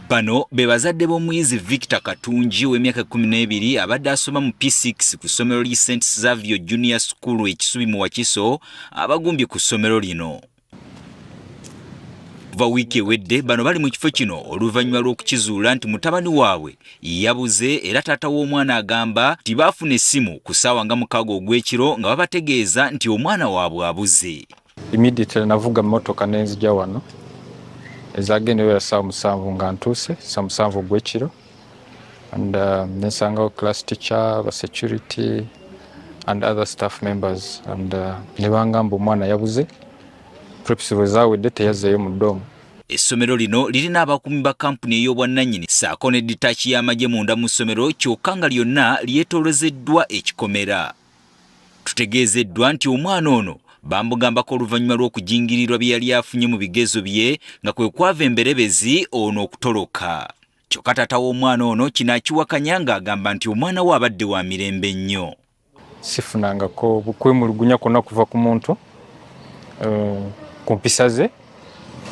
Bano be bazadde b'omuyizi Victor Katungi ow'emyaka 12 abadde asoma mu P6 ku ssomero ly'i St Xavier Junior School e Kisubi mu Wakiso abagumbye ku ssomero lino. Kuva wiiki ewedde bano bali mu kifo kino oluvannyuma lw'okukizuula nti mutabani waabwe yabuze era taata w'omwana agamba nti baafuna essimu ku ssaawa nga 6 ogw'ekiro nga babategeeza nti omwana waabwe abuze. Immediately navuga mmotoka ne nzija wano ezagenda ebeera ssaawa 7 nga ntuuse, ssaawa 7 ogw'ekiro, and nensangawo class teacher, ba security and other staff members, and ne bangamba omwana yabuze, preps bwe zaawedde teyazzeeyo mu ddomu. Essomero lino lirina abakuumi ba kampuni ey'obwannannyini ssaako ne ditaaki y'amagye munda mu ssomero kyokka nga lyonna lyetoolozeddwa ekikomera. Tutegeezeddwa nti omwana ono bamugambako oluvannyuma lw'okujingirirwa bye yali afunye mu bigezo bye nga kwe kwava emberebezi ono okutoloka. Kyokka taata w'omwana ono kino akiwakanya ng'agamba nti omwana we abadde wa mirembe nnyo. Sifunangako kwemulugunya kwonna kuva ku muntu ku mpisa ze,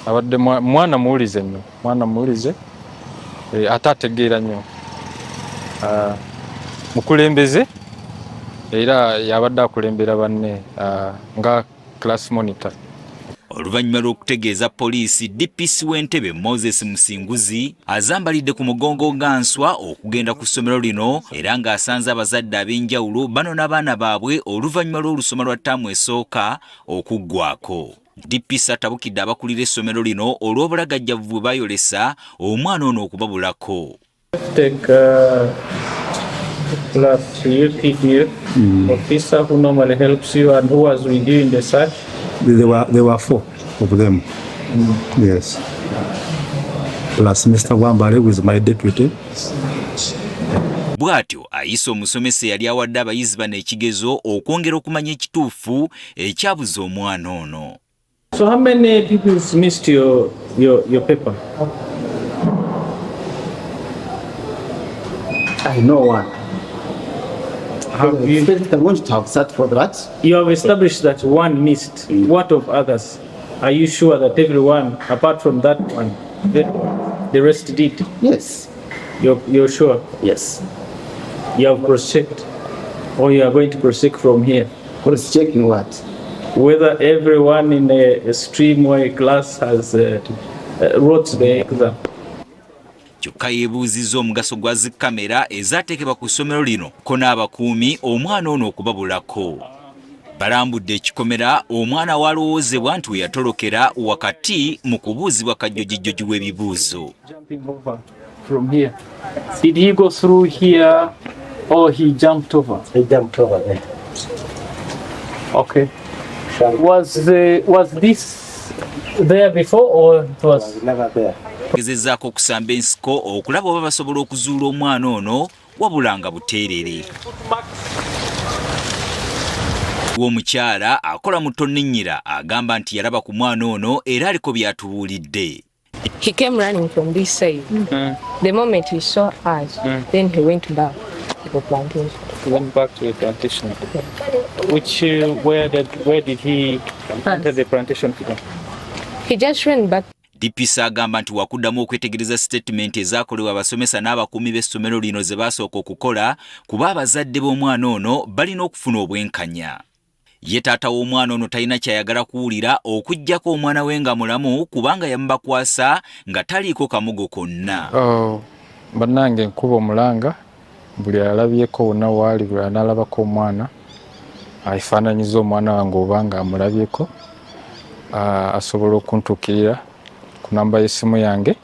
abadde mwana muwulize nnyo, mwana muwulize, ate ategeera nnyo, mukulembeze era yabadde akulembera banne nga class monitor. Oluvannyuma lw'okutegeeza poliisi, DPC w'Entebe Moses Musinguzi azambalidde ku mugongo nga nswa okugenda ku ssomero lino era ng'asanze abazadde ab'enjawulo banona abaana baabwe oluvannyuma lw'olusoma lwa ttaamu esooka okuggwako. DPC atabukidde abakulira essomero lino olw'obulagajjavu bwe bayolesa omwana ono okubabulako. Take plus UPDF officer who normally helps you and who was with you in the search. There were 4 of them. Yes. Plus Mr. Wambale, who is my deputy. Bw'atyo ayise omusomesa eyali awadde abayizi bano ekigezo okwongera okumanya ekituufu ekyabuza omwana ono. So how many people missed your paper? I know one. Have you, I'm going to have sat for that. You have established that one missed. What of others? Are you sure that everyone, apart from that one, the rest did? Yes. You're sure? Yes. You have cross-checked, or you are going to cross-check from here? Cross-checking what? Whether everyone in a stream or a class has wrote the exam. Kyokka yeebuuzizza omugaso gwa zi kamera ezaateekebwa ku ssomero lino ko n'abakuumi omwana ono okubabulako. Balambudde ekikomera omwana w'alowoozebwa nti we yatolokera wakati mu kubuuzibwa kajjojijjoji w'ebibuuzo. Jumping over from here. Did he go through here or he jumped over? He jumped over there. Okay. Was this there before or it was never there? Gezezzaako okusamba ensiko okulaba oba basobola okuzuula omwana ono wabula nga buteerere. Omukyala akola mu tonninnyira agamba nti yalaba ku mwana ono era aliko by'atubuulidde. He came running from this side. The moment he saw us, then he went back to the plantation. He went back to the plantation. Which where did he enter the plantation from? He just ran back. DPC agamba nti wakuddamu okwetegereza sitatimenti ezaakolebwa abasomesa n'abakuumi b'essomero lino ze baasooka okukola kuba abazadde b'omwana ono balina okufuna obwenkanya. Ye taata w'omwana ono talina ky'ayagala kuwulira okuggyako omwana we nga mulamu kubanga yamubakwasa nga taliiko kamugo konna. Oh, bannange nkuba omulanga buli alabyeko wonna waali, buli anaalabako omwana afaananyiza omwana wange oba nga amulabyeko, asobola okuntuukirira ku namba y'essimu yange.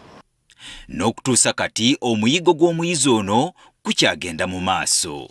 N'okutuusa kati omuyigo gw'omuyizi ono kukyagenda mu maaso.